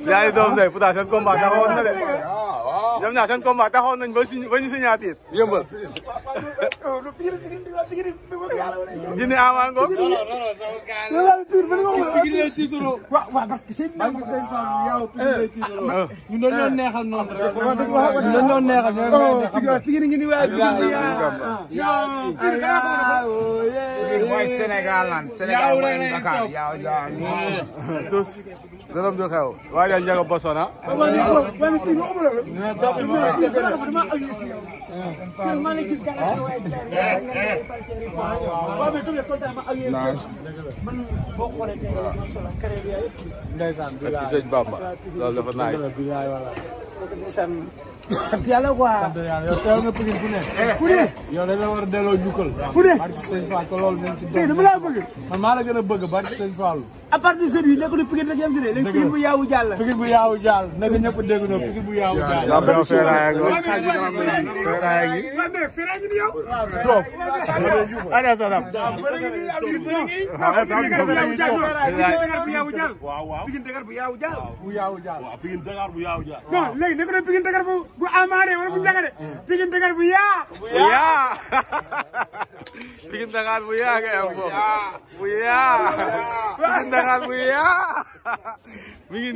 ñaari doom day pourtant seen combat taxawoon na de. ñoom ñaar seen combat taxawoon nañ ba ñu signature yëmbal. Jini Ama Ngom. ñu doon neexal noonu rek. ñu doon neexal mooy Sénégal lan Sénégal mooy Dakar yaaw jaa tous dërëm du xew waaye njaga bosona ndeysaan bi sëñ Bamba loolu dafa naay sant yàlla quoi sant yàlla yow teew nga Pikine fu ne fu ne yow dañ la war a delloo njukkal fu ne barke sëñ Fall ko loolu nañ si doon dama laa bëgg man maa la gën a bëgg barke sëñ Fall à part de jeudi nekk du Pikine rek yem si ne léegi Pikine bu yaawu jàll Pikine bu yaawu jàll naka ñëpp dégg na Pikine bu yaawu jàll lambe feeraay ak feeraay gi dof ana sanam Pikine Dakar bu yaawu jàll bu yaawu jàll Pikine Dakar bu yaaw jaa non léegi nekk na Pikine Dakar bu amaane wala bu njagade Pikine Dakar bu yaa Pikine Dakar bu yaa nga am foofu bu yaa Pikine Dakar bu yaa mi ngi